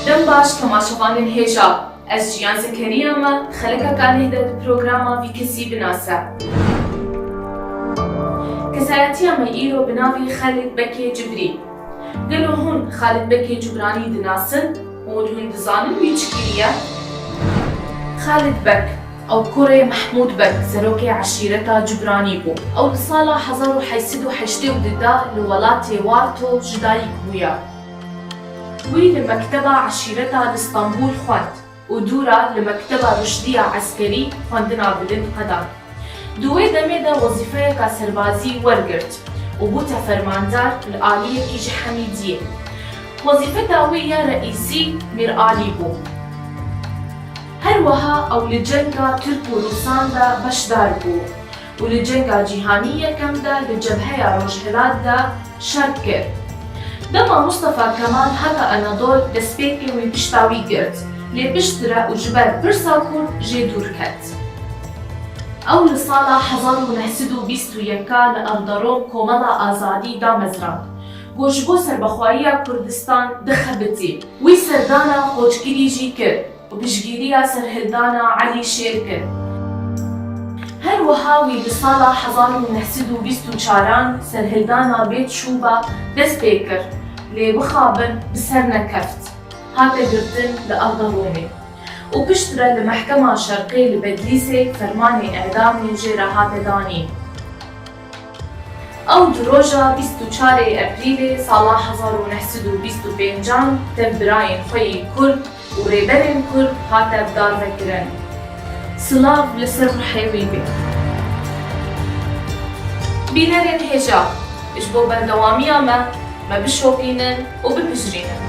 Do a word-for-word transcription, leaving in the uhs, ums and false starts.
Dem baş temaşevanên hêja, ez Jiyan Zekeriya me, xelekeka neh de di programa Vî Kesî Binase. Kesayetiya me îro bi navê Xalid Bekê Cibrî. Gelo hûn Xalid Bekê Cubranî dinasin û hûn dizanin wî çi kiriye? Xalid Bek, ew kurê Mehmûd Bek, serokê eşîreta Cubranî bû. Ew li sala hezar û heşt sed û heştê û du de li welatê Warto ji dayik bûye. Wî li mekteba eşîreta li Stenbûl xwend û dûra li mekteba Ruşdiya Eskerî xwendina bilind qedan. Di wê demê de wezîfeyeka serbazî wergirt û bûte fermandar li aliyekî ji Hemîdiyê. Wezîfeta wî ya reîsî Mîr Alî bû. Her wiha ew li cenga Tirk û Rûsan de beşdar bû û li Cenga Cîhanî Yekem de li Cebheya Rojhilat de şer kir. Dema Mustafa Kemal hate Anadol, destpêkê wî pişta wî girt, lê piştre û ji ber pirsa Kurd jê dûr ket. Ew li sala hezar û neh sed û bîst û yek li Erderom Komela Azadî damezrand, ku ji bo serbixwayiya Kurdistan dixebitî. Wî serdana Qoçgirî jî kir û piştgiriya serhildana Elî Şêr kir. Her wiha wî di sala hezar û neh sed û bîst û çaran serhildana Bêt Şûba dest pê kir, lê bixabin bi ser nekeft, hate girtin li Erderomê û piştre li Mehkema Şerqê li Bedlîsê fermanê îdamê jê re hate danîn. Ew di roja bîst û çarê Eprîlê sala hezar û neh sed û bîst û pêncan tev birayên xwe yê Kurd û rêberên Kurd hate bidarvekirin. Silav li ser ruhê wî be. Bînerên hêja, ji bo berdewamiya me, me bişopînin û bipijirînin.